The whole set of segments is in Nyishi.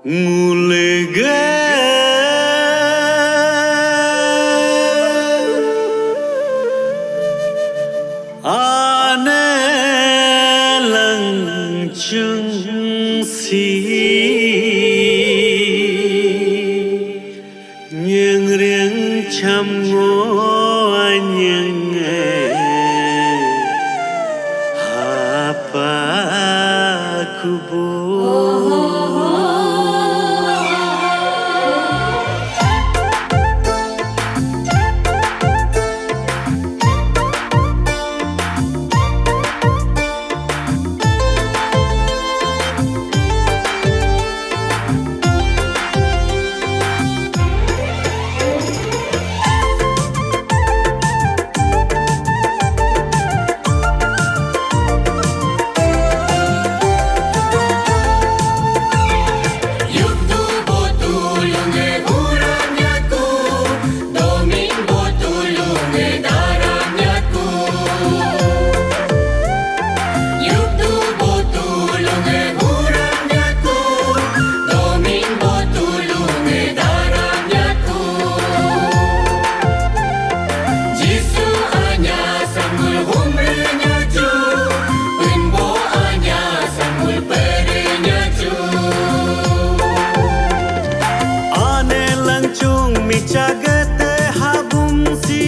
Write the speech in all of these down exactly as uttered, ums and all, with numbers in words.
Ngulge ane langchung si nyengriang cham ngo anyeng hapa kubu. Ane langchung micha gete habum si.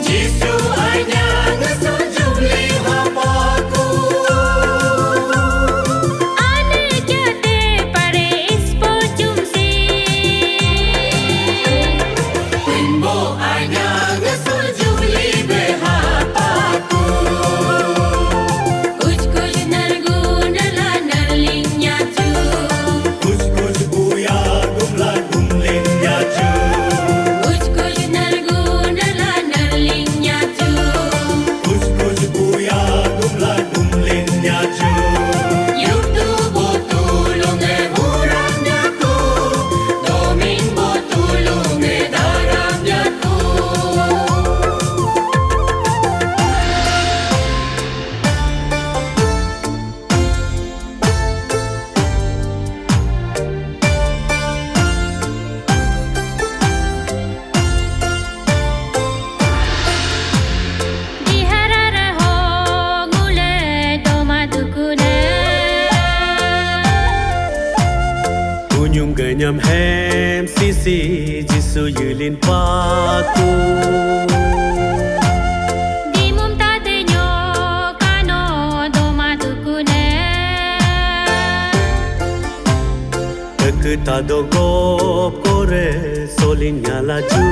Jisu anya ngesul jubli hapaku. Ane jate pare ispo jum si. Wimbo anya ngesul jubli behapaku. Kuch kuch nargu nala narling nyaju. Kuch kuch buya gumla gumling nyaju. Kuch kuch nargu nala narling nyaju. Kuch kuch buya gumla gumling nyaju. Yuk tu botulung e hurang nyaku. Doming botulung e darang nyaku. Diharara ho ngule doma dukune. Unyum genyam hem sisi Jisu yulin paku. Dimum tadenyo kano doma dukune. Ekta dogop kore solin nyalaju.